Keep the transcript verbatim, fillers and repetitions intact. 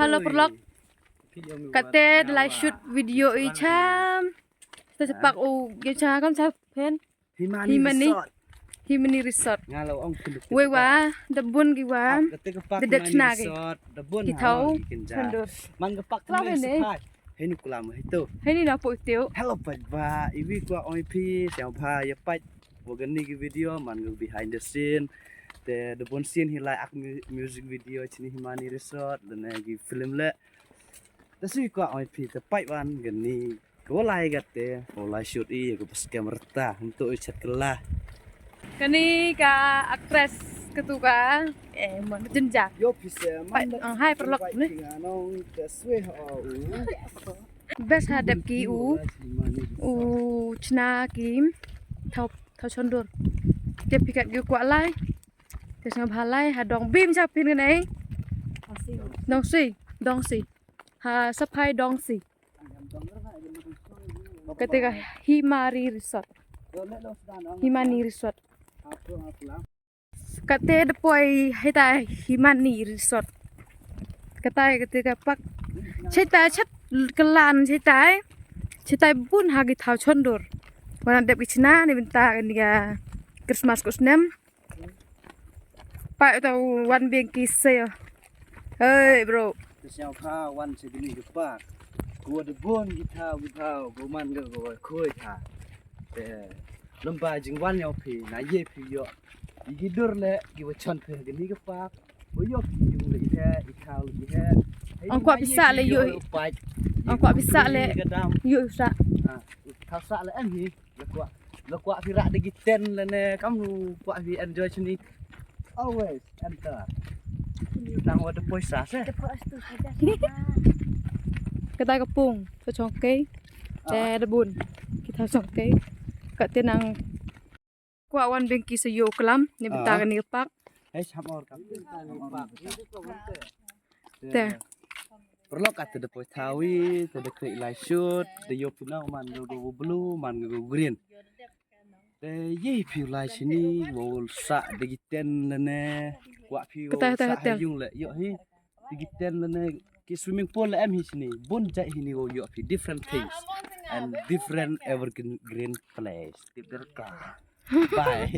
Hello, paralok. Katte da lai shoot video i cham. Te sa pak u, ya cha kam sa phen. Himani. Himani Resort. Himani Resort. Nga la ong pynduh. Wei wa, da bun ki wa. Da dep chna ki. Da bun ki thaw. Chondur. Man ka pak. Hei nu klam hei tu. Hei ni na po tiu. Hello, pait ba, iwi kwah ong i phi, siang pha ya pait. Wa kani ki video man ka behind the scene. Te da bun scene hi lai ak mu-, music video chini Himani Resort, lane ki film le. Te si kwah ong i phi te pait wan kani. Ko lai katte, ko lai shoot i, ko pas camera ta, untuk i chat kala. Kani ka actress katu ka, eh, mon jenja. Yo phi se, man, hai paralok ni. Best ha dep ki u, u chna ki thaw, thaw chondur. Te phi kat ki kwah lai. Te sngap ha lai, ha dong bim cha phin ka nei. Dong si, dong si. Ha, saphai dong si. Katte ka Himari Resort. Himani Resort. Katte da poi hei ta Himani Resort. Katte, katte ka pak. Chai ta chat kalan chai ta. Chai ta bun ha ki thaw chondur. Wana dep ki chna ni bynta kani ka Christmas ko snem. Pait ta wan biang ki se. Hey, bro. Te siang pha wan se kini ka park. Ko da bun ki thaw, ki thaw, ko man ka ko khoi tha. Te lamba jingwan yow phi, na ye phi yoh. I ki dur le, ki wa chon phi kini ka park. Wa yoh phi yung le he, i thaw le he. Ong kwah pisa le yoh. Ong kwah pisa le yoh sa. Ah, thaw sa le em hi. La kwah, la kwah phi rah da ki tent lane, kam nu kwah phi enjoy chini. Always enter. Tang wa da poisa se. Katai ka pung, sa chong kei. Te da bun. Kita chong kei. Katte nang kwah wan beng ki sa yoh klam, ni bynta kani ka park. Hei, cham or kam. Te. Paralok, katte da poi thaw i, te da krik lai shoot, da yoh phi nong man ko ko blue, man ko ko green. Te ye phi lai chini, wow sa da ki tent lane, kwah phi wow sa ha yung le, yoh hi. Da ki tent lane, ki swimming pool le em hi chini, bun jait hi ni wow yoh phi different things and different evergreen place. Tip der ka. Bye.